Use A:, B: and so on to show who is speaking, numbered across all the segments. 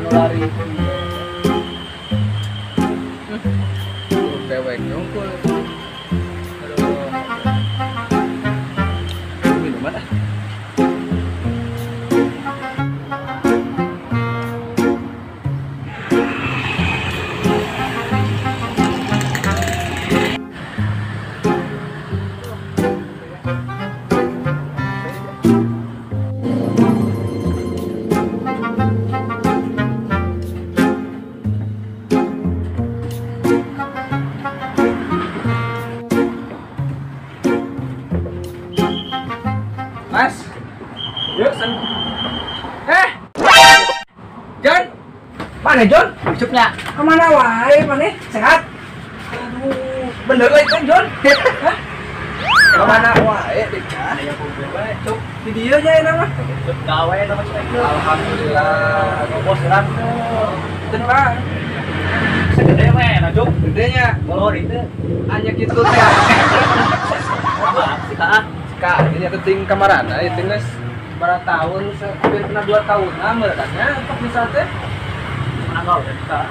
A: Lari. Dewek nyungkul. Aduh. Minuman ah. Mas, yuk sen. John, mana John? Besoknya kemana wae, mana? Sehat? Aduh, bener lagi kan John? Hah? Kemana wae, Dika? Cuk, videonya ya nama? Cuk, gawe nama cuk. Alhamdulillah, bos sehat. Tenang. Segede mah, nah Cuk. Gedenya. Oh, itu. Hanya gitu teh. Apa sih kak? Kak, ini penting kamarana, itu guys berapa tahun, hampir kena 2 tahun, nah merekanya untuk misalnya teh mana kau kak?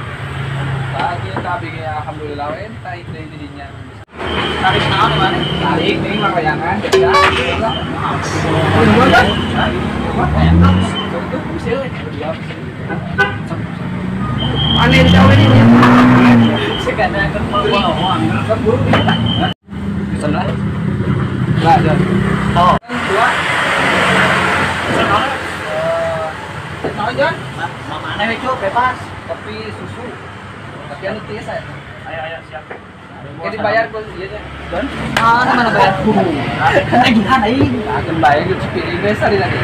A: Lagi tapi alhamdulillah, entah itu jadinya. Tarik naon mana? Tarik nih makayangan, ya. Aneh jauh ini. Sekadar keburu bisa lah. Lah, John. Oh. Dua. Mau, John? Mana we, Cuk? Bebas. Kopi susu. Tapi anu tiasa ya.
B: Ayo, ayo, siap.
A: Oke, dibayar gua ieu nya. John.
C: Ah, mana bayar? Tagihan aing.
A: Akan bayar gitu piring geus ari lagi.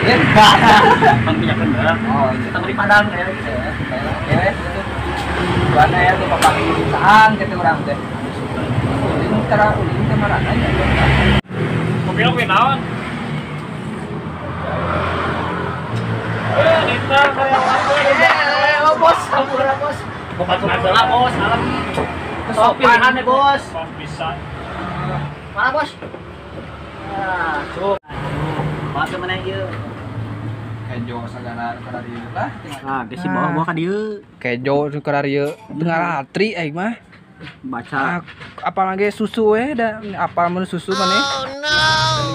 B: Mang minyak kendra.
A: Oh,
B: kita beli padang kayak gitu.
A: Oke, gitu. Tuan aya tuh papak perusahaan kitu urang teh. Ulin tara ulin teh marana nya.
B: Kopi kopi naon? Eh, Nita kayak
C: apa? Bos, sampura bos.
B: Bukan masalah bos, alam.
C: Kesopanan nih bos.
B: Bos bisa.
C: Mana bos? Ah, cuk. Masuk mana ieu?
A: Kejo sagala kana dieu lah.
C: Ah, geus bawa-bawa ka dieu.
A: Kejo kana dieu tengah ratri aing mah.
C: Baca
A: apalagi susu we da apa mun susu maneh. Oh no.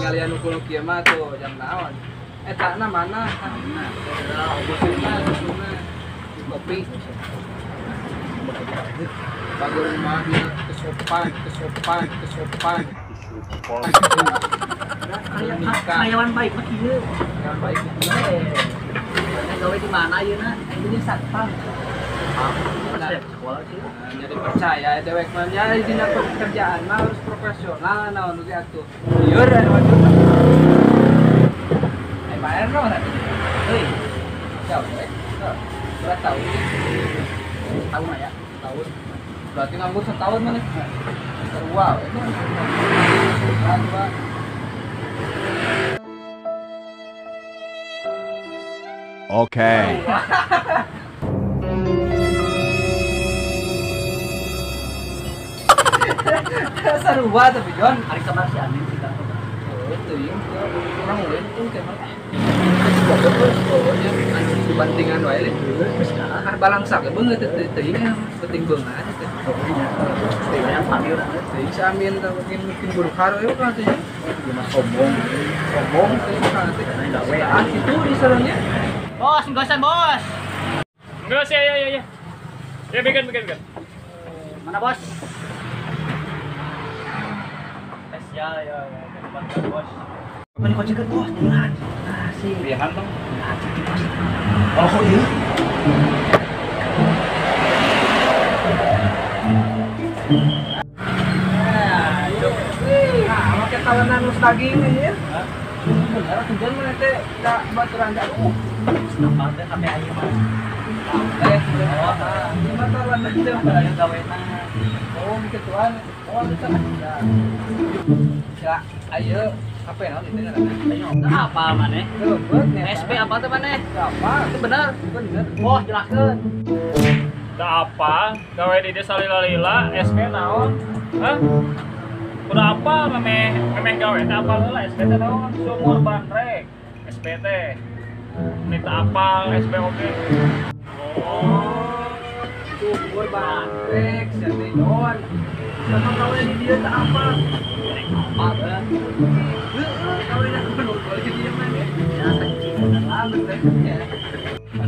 A: Ningalian nu kulo kieu mah tuh jam naon. Eta na mana? Nah, obosna susuna kopi. Bagur mah kesopan, kesopan, kesopan.
C: Karyawan baik mah kieu.
A: Karyawan baik kieu.
C: Gawe di mana ieu na? Ini satpam.
A: Nah, jadi percaya dewek mah nya dina pekerjaan mah harus profesional naon ge atuh. Lieur anu atuh. Eh bayar naon atuh? Heuy. Jauh we. Berapa tahun? Tahun mah ya, tahun. Berarti nganggur setahun mana? Sarua we.
D: Oke.
A: Sarua tapi John,
C: ari kamar si Anin sih kan.
A: Oh, teuing urang ulin tuh kayak mana? Dibandingan wae leh. Kan balangsak beungeut teu teuing penting beungeut teh.
C: Teuing panggil
A: teuing si Amin teh mungkin mungkin burukar we kan teh.
C: Mah sombong.
A: Sombong teuing kan teh.
C: Gawe
A: ah kitu di sarengnya.
C: Bos, nggosan bos.
B: Enggak sih, ya ya ya. Ya bikin bikin bikin.
C: Mana bos?
B: Ya ya ya, bos.
C: Mana kau ceket bos? Nah, sih.
B: Pilihan dong.
C: Nah, ceket bos. Oh iya.
A: Nah, nah, make tawanan nus daging ini. Bener tujuan mana teh da baturan da.
C: Kenapa teh sampai ayeuna mah.
A: Teu
C: Ayo gawena.
A: Oh, diketuan. Oh, bisa. Ya, ayo apa ya naon itu ngaranna?
C: Apa maneh?
A: Leubeut nya.
C: SB apa teh maneh?
A: Apa?
C: Itu bener.
A: Bener.
C: Bos jelaskeun.
B: Teu apa, gawe di dieu salila-lila, SB naon? Hah? Kudu apa memeh memeh gawe teh apal heula SB teh naon? Sumur bandrek. SB teh. Ini teu apal SB oge.
A: Oh, sumur bandrek sia teh Jon. Sama gawe di dieu teu apa?
C: Apa beuh?
A: Heeh, gawe na kudu di dieu maneh.
C: Ya kencing bener
A: Ah, bener ya.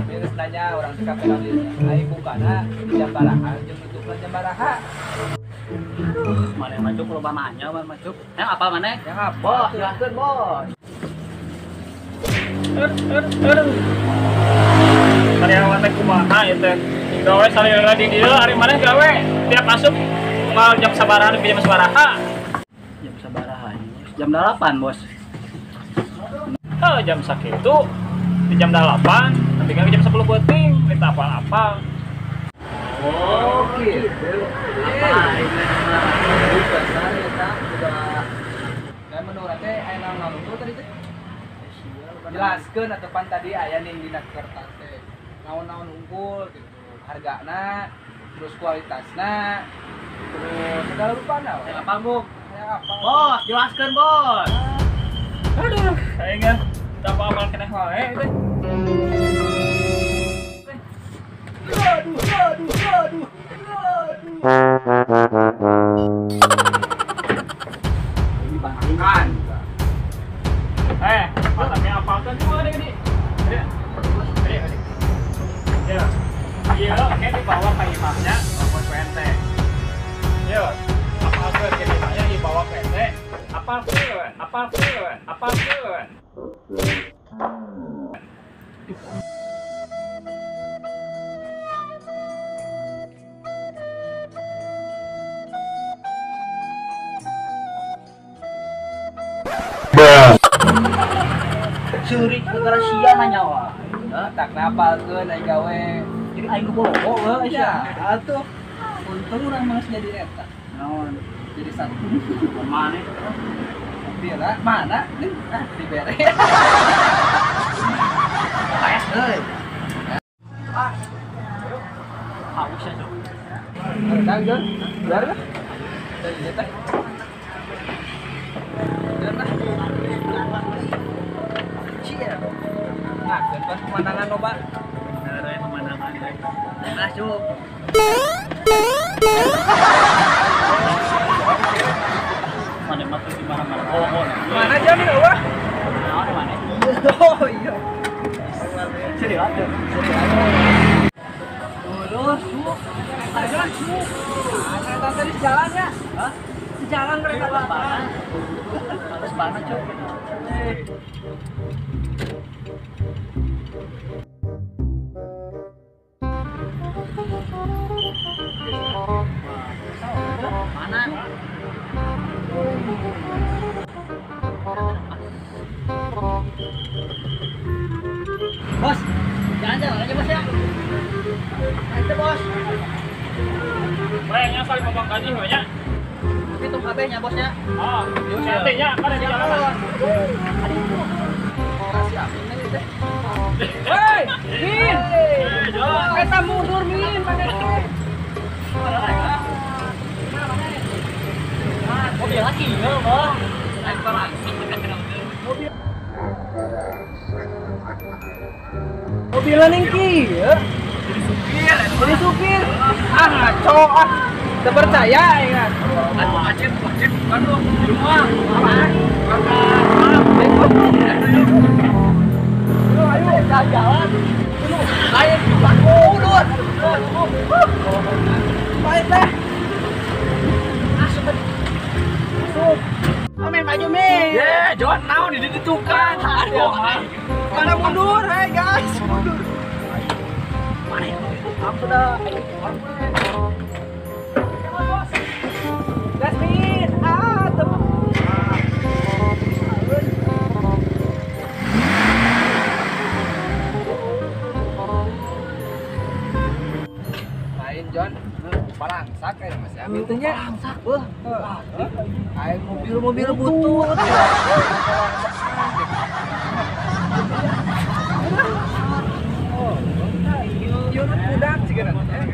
A: Beres nanya orang teh kape naon dieu. Aing bukana di Jambaraha jeung nutupna Jambaraha.
C: Aduh, maneh mah cuk loba nanya maneh mah cuk. Yang apa maneh?
A: Yang apa?
C: Bos, jelaskeun bos.
B: Aduh. Karyawan teh kumaha ieu teh? Gawe salila di dieu ari maneh gawe tiap asup unggal jam sabaraha nepi jam sabaraha?
C: Jam sabaraha? Jam 8, Bos.
B: Heuh, jam sakitu di jam 8 tapi kan jam 10 peuting kita apal-apal.
A: Oh, gitu.
C: Apa ini?
A: Bener eta udah. Dan menurut teh aya naon naon tadi teh? Jelaskeun atuh pan tadi aya ning dina kertas teh. Naon-naon unggul gitu. Hargana, terus kualitasna, terus segala rupana we.
C: Yang apa, Bung?
A: Yang apa?
C: Bos, jelaskeun, Bos.
B: Aduh, aing ah teu apal keneh wae teh.
A: Aduh, aduh, aduh. Aduh.
C: Ini bangkingan.
B: Eh, tapi apalkeun kumaha deui di? Deui. Deui. Ya. Ieu kayak dibawa ka imahnya telepon ku ente. Ieu, apalkeun ke imahnya dibawa ke ente. Apalkeun, apalkeun, apalkeun.
C: Curi negara sia nanya wa.
A: Tak napalkeun aing gawe.
C: Jadi aing nu bogo heuh
A: Ya,
C: sia.
A: atuh. Untung urang mah jadi eta.
C: Naon?
A: Jadi satu.
C: Mana?
A: Bila mana? Ah, dibere.
C: Kayak euy. Haus ya, Cuk.
A: Kang Jon, keluar lah. Dari dieu teh. Jon lah. Cia. Ah, keun pas pemandangan loba.
C: Bener we pemandangan euy. Nah, Cuk. Mana mah teu di mana-mana. Oh,
A: Mana jam ini eueuh?
C: Naon mana?
A: Oh iya.
C: Serius atuh. Dulu, Cuk.
A: Jalan, Cuk. Ah, kereta tadi jalan ya?
C: Hah?
A: Jalan kereta
C: Mana? Harus mana, Cuk? Mana? Bos, jalan-jalan aja bos ya. Ayo bos.
B: Bayangnya saling ngomong gaji we nya.
C: Hitung kabeh nya bosnya.
B: Oh, nanti nya kan di jalan.
A: Kasih amin nih teh. Hei, Min. Kereta mundur Min, mana teh?
C: Mobil lagi ya, Bos. Ayo barang.
A: Mobilnya ning kieu.
B: Jadi supir.
A: Jadi supir. Ah ngaco ah. Teu percaya ya.
C: Aduh, acip, acip, kan lu di rumah.
A: Apaan? Ayo, ayo, jalan. Lain mundur. Baik teh.
C: Masuk. Masuk. Amin maju min.
A: Ye, Jon naon di tukang. Aduh. Mana mundur, hai guys, mundur.
C: Mana itu? Aku dah.
A: Gas min. Ah, temu. Lain John, balangsak kayak Mas ya. Itunya balangsak beuh. Aing mobil-mobil butut. Oh, ieu nu budak sigana teh.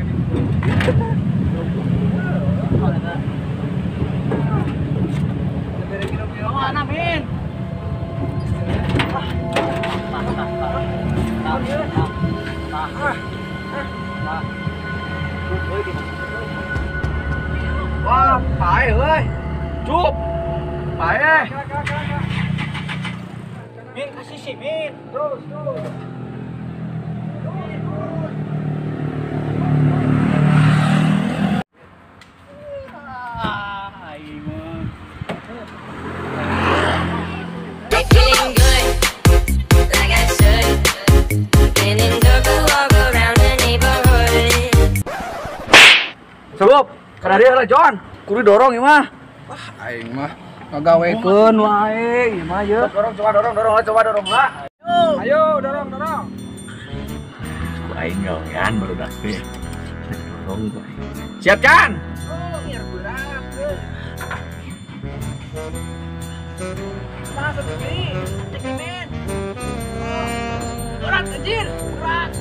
C: Mana Min?
A: Wah, pae euy. Cup. Pae.
C: Min kasih si Min.
A: Terus, terus. Sebab karena dia lah John, kudu dorong ieu mah. Wah, aing mah ngagawekeun wae ieu mah ye. Dorong coba dorong dorong lah coba dorong lah. Ayo dorong dorong.
B: Ku aing gawean barudak teh. Dorong ku aing.
A: Siap Chan. Oh, biar berat. Nah, sendiri. Cek men. Berat anjir, berat.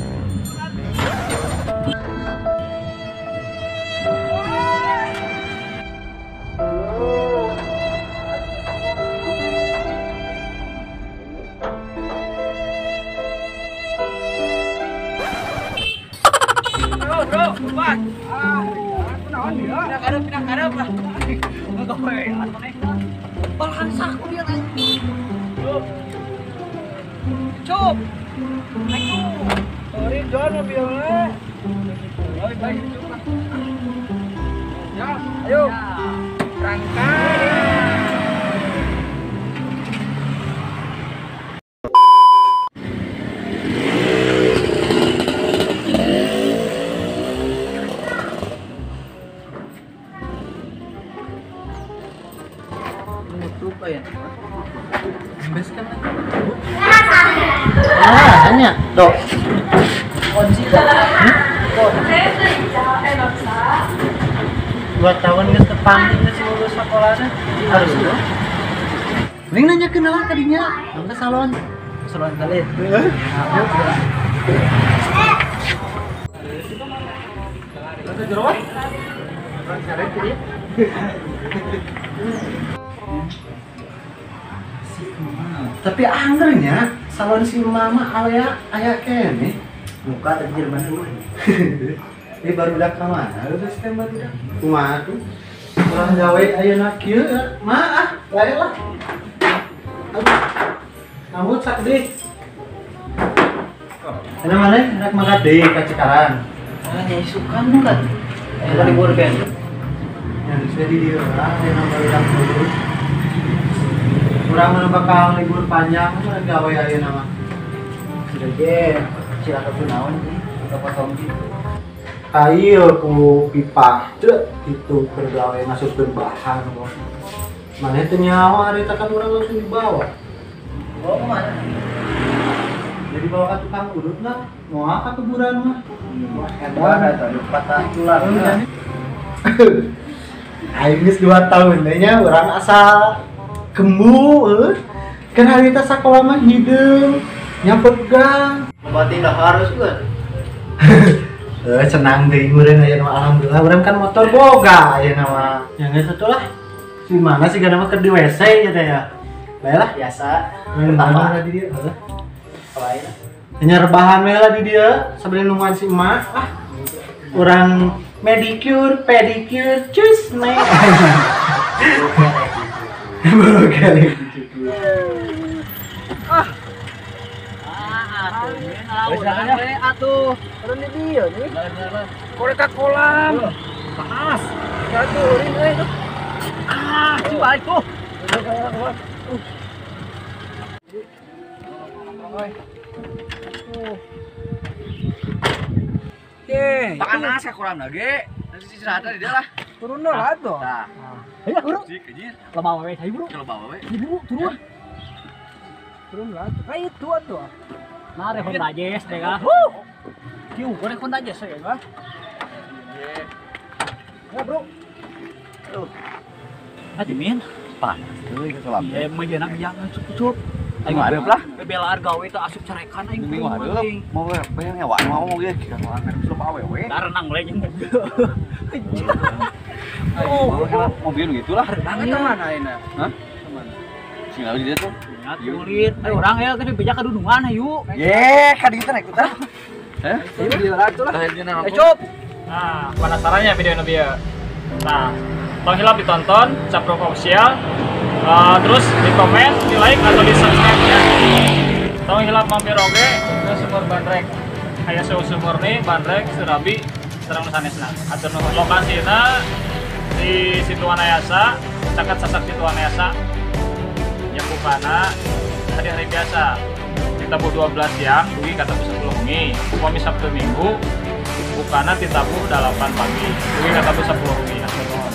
A: Bro, lepas. Ah, naon dia? Pindah karep lah. Ngagawean maneh.
C: Balangsak ku dia anjing. Cup. Naik tuh.
A: Sorry John mobilnya. Baik, baik, cup lah. Ya, ayo. Berangkat.
E: Ah, hanya dok. Dua tahun nggak terpanggil nggak sih lulus sekolahnya harus itu. Neng nanya kenal tadinya, ke salon,
C: salon kali.
E: Tapi anggernya salon si mama aya aya kene
C: muka tadi Jerman dulu.
E: Ini baru udah ke mana? Udah sistem baru udah. Kumaha tuh? Urang gawe ayeuna kieu mah ah, lain lah. Kamu sak deui. Ana mana rek makan deui ka Cikarang.
C: Ah, nyai sukan bukan? Eh, libur kan.
E: Yang bisa di dieu lah, ayeuna baru dulu. Urang mah bakal libur panjang mah gawe ayeuna mah.
C: Sudah ge, cilaka tuh naon sih, udah potong gitu.
E: Ayo ku pipa cek itu bergawe masukkeun bahan kok. Mana teu nyawa hari kan urang langsung dibawa.
C: Bawa ke mana?
E: Jadi bawa ka tukang urut lah, moal ka kuburan mah.
C: Wah, hebat atuh patah tulang.
E: Aing geus 2 tahun teh nya urang asal gembu heuh. Kan harita sakola mah hideung, nya pegang.
C: Berarti dah harus kan.
E: Senang deui meureun aya mah alhamdulillah urang kan motor boga ayeuna mah. Yang geus atuh lah. Si mana sih gana mah keur di WC gitu ya. Bae lah
C: biasa.
E: Pertama di dieu heuh.
C: Lain.
E: Nya rebahan we lah di dieu sambil nungguan si emak. Ah. Urang medicure, pedicure, cus nek. Baru kali dicukur.
A: Ah.
C: Ah, atuh.
A: Turun di dia nih. Korek ka kolam. Panas. Satu urin euy tuh.
C: Ah, coba itu.
A: Oke,
C: panas ka kolam lagi. Nanti istirahat di dia lah.
A: Turun lah tuh.
C: Nah.
B: Ayo, bro. Lemah wae, ayo bro.
C: Lemah wae.
B: Bro, turun.
A: Turun lah. Nah, itu atuh.
B: Nah, rek Honda Jazz deh kah. Kieu goreng Honda Jazz ya kah.
A: Ya, Bro.
C: Aduh. Adimin,
D: panas euy ke salam.
C: Iya, mah jeung jangan cukup.
D: Aing hareup lah.
C: Bebelaan gawe teh asup carekan aing.
D: Minggu hareup. Mau bayang ngewa mau ge ka slow awewe.
C: Da renang we jeung mobil.
D: Oh, mobil gitu lah.
A: Renang eta mana ayeuna?
D: Hah?
A: Kemana?
D: Sing lalu di dieu tuh.
C: Ingat kulit. Ayo urang ya geus beja ka dunungan hayu.
D: Ye, ka dieu teh naik teh. Hah?
A: Ieu lah atuh lah.
C: Eh, Cup.
B: Nah, penasarannya video nu bieu. Nah, tong hilap ditonton Capruk Official. Terus di komen, di like atau di subscribe ya. Tong hilap mampir oge ke sumur Bandrek. Aya sumur nih Bandrek Surabi sareng nu sanesna. Atur nuhun. Lokasina di Situ Wanayasa, caket sasak Situ Wanayasa. Ya bukana hari-hari biasa. Ditabuh 12 siang, dugi ka tabuh 10 wengi. Upami Sabtu Minggu bukana ditabuh 8 pagi, dugi ka tabuh 10 wengi. Atur nuhun.